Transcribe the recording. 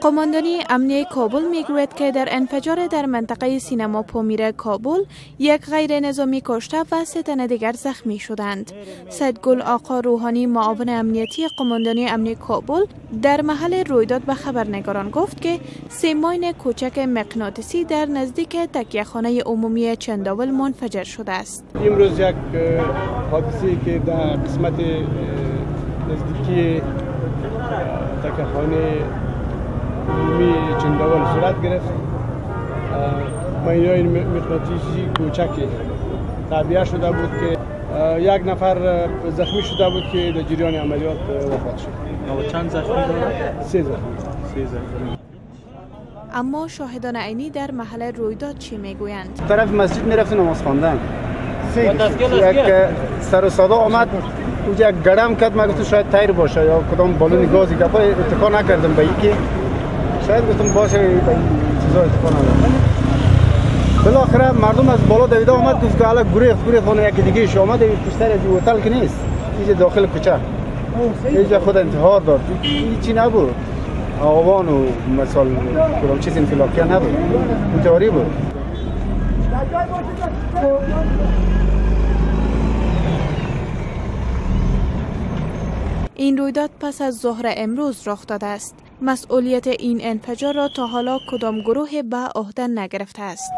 قماندانی امنیه کابل میگوید که در انفجار در منطقه سینما پامیر کابل یک غیر نظامی کشته و 3 تن دیگر زخمی شدند. سیدگل آقا روحانی، معاون امنیتی قماندانی امنیه کابل، در محل رویداد به خبرنگاران گفت که 3 ماین کوچک مغناطیسی در نزدیک تکیه‌خانه عمومی چنداول منفجر شده است. امروز یک حادثه که در قسمت نزدیکی تکیه‌خانه عمومی چنداول صورت گرفت، ماین‌های مغناطیسی کوچک تعبیه شده بود که یک نفر زخمی شده بود که در جریان عملیات وفات شد. چند زخمی دارد؟ 3 زخمی. 3 زخمی. اما شاهدان عینی در محل رویداد چی میگویند؟ طرف مسجد میرفت نماز خواندن، یک سر و صدا آمد، اونجا یک گرم کرد، من گفتم شاید تیر باشه یا کدام بالون گازی، گپای اتکا نکردم به اینکه شاید گفتم باشه، به این چیزا اتکا ندارم. بالاخره مردم از بالا دویده آمد، گفت که الان گریخت خانه یکی دیگه ایش آمد، این پشتر از هتل که نیست، اینجا داخل کوچه اینجا خود انتحار داد، هیچی نبود، آوان و مثال کدام چیز انفلاقی نبود، انتحاری بود. این رویداد پس از ظهر امروز رخ داده است. مسئولیت این انفجار را تا حالا کدام گروه به عهده نگرفته است.